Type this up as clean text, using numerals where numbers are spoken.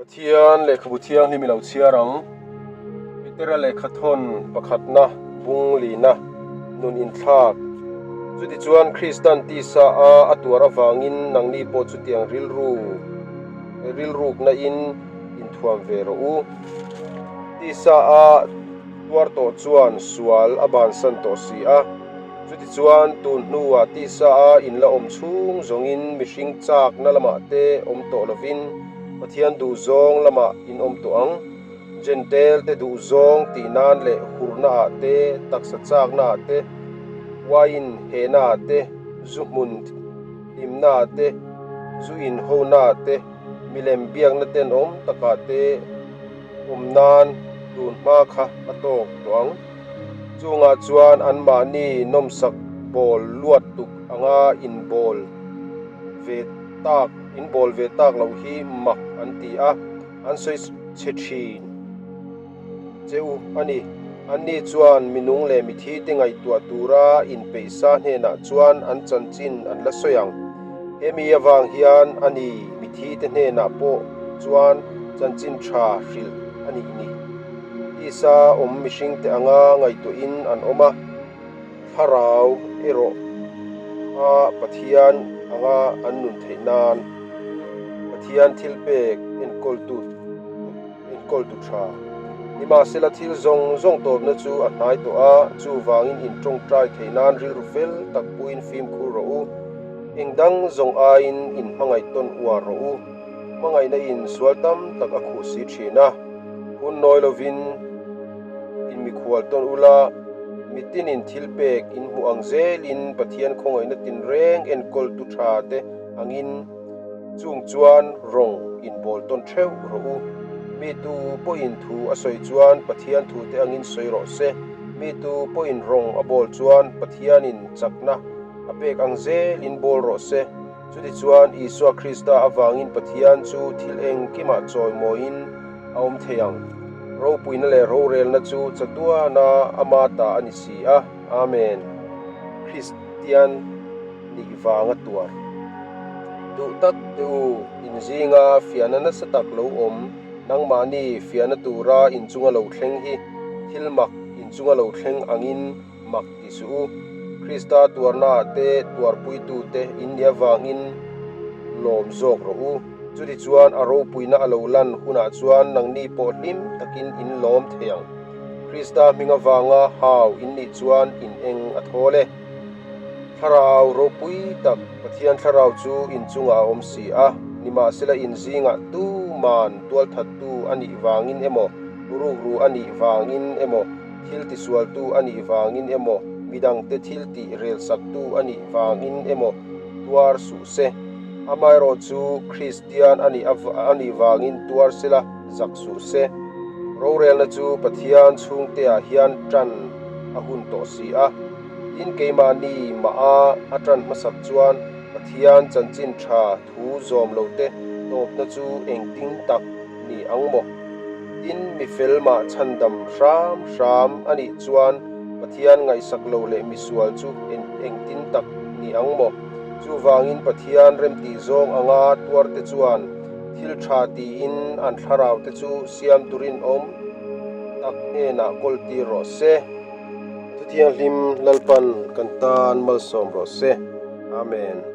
Pathian lehkhabu thianghlim i lo chhiar ang. Petera lehkhathawn pakhatna bung lina nun inthlak. Chutichuan Kristan tisa a a tuar avangin nangni pawh chutiang rilru rilrukna in inthuam ve rawh u. Tisa a tuar tawh chuan sual a bansan tawh si a. Chutichuan tun hnuah tisa a in la awm chhung zawngin mihring chakna lamah te awm tawh lovin, Pathian duhzawng lamah in awm tawh ang. Jentail te duhzawng tih nan leh hurna ah te, taksa chakna ah te, wine hehna ah te, zu hmun hlimna ah te, zu in hona ah te, milem biakna tenawm takah te awm nan tun hma kha a tawk tawh ang. Chungah chuan anmahni nawmsak bawl luat tuk anga inbawl ve tak in bawl ve tak loh hi mak an ti a, an sawi chhe thin che u a ni. Anni chuan mi nung leh mithi te ngaihtuah tura inpeihsa hnenah chuan an chanchin an la sawi ang. Hemi avang hian a ni mithi te hnenah pawh chuan chanchin tha hrilh a nih ni. Tisa awm mihring te anga ngaihtuahin an awm a. Thlarau erawh a Pathian anga an nun theih nan Pathian thilpek enkawltu enkawltu tha. Nimahsela thil zawng zawng tawpna chu a hnai tawh a, chuvangin in tawngtai theih nan rilru fel tak puiin fimkhur rawh u. Eng dang zawng aiin in hmangaih tawn uar rawh u. Hmangaihna in sual tam tak a khuh si thin a, hun nawi lovin in mikhual tawn ula, Mitinin thil pek in hmuh ang zelin Pathian khawngaihna tinreng enkawltu tha te angin chung chuan rawng in bawl tawn theuh rawh u. Mi tu pawhin thu a sawi chuan Pathian thu te angin sawi rawh se. Mi tu pawhin rawng a bawl chuan Pathianin chakna a pek ang zelin bawl rawh se. Chutichuan Isua Krista avangin Pathian chu thil engkimah chawimawiin a awm thei ang. Ropuina leh rorelna chu chatuana ama ta a ni si a. Amen. Kristian nih vanga tuar. Duh tak te u, in zinga fiahna nasa tak lo awm, nangmahni fiahna tura inchunga lo thleng hi thil mak inchunga lo thleng angin mak ti suh u. Krista tuarnaah te tuarpuitute in nih avangin lawm zawk rawh u. Chutichuan a ropuina a lo lan hunah chuan nangni pawh hlim takin in lawm thei ang. Krista hming avanga hau in nih chuan in eng a thawl e. Thlarau ropui tak Pathian thlarau chu in chungah a awm si a, nimahsela in zingah tuman tualthattu a nih vangin emaw, rukru a nih vangin emaw, thil tisualtu a nih vangin emaw, midangte thil tih relsaktu a nih vangin emaw tuar suh se. Amaherawh chu Kristian a nih a nih vangin tuar sela zak suh se. Rorelna chu Pathian chhungteah hian tan a hun tawh si a. Tin, keimahni mah a a tan hmasak chuan Pathian chanchin tha thu zawm lote tawpna chu engtin tak ni ang maw? Tin, mi fel mah chhandam hram hram a nih chuan Pathian ngaihsak lo leh misual chu engtin tak ni ang maw? Chuvangin Pathian remtih zawng anga tuarte chuan thil tha tiin an thlarau te chu siam turin awm tak hnenah kawl tir rawh se. Thuthianghlim Lalpan kan tan malsawm rawh se. Amen.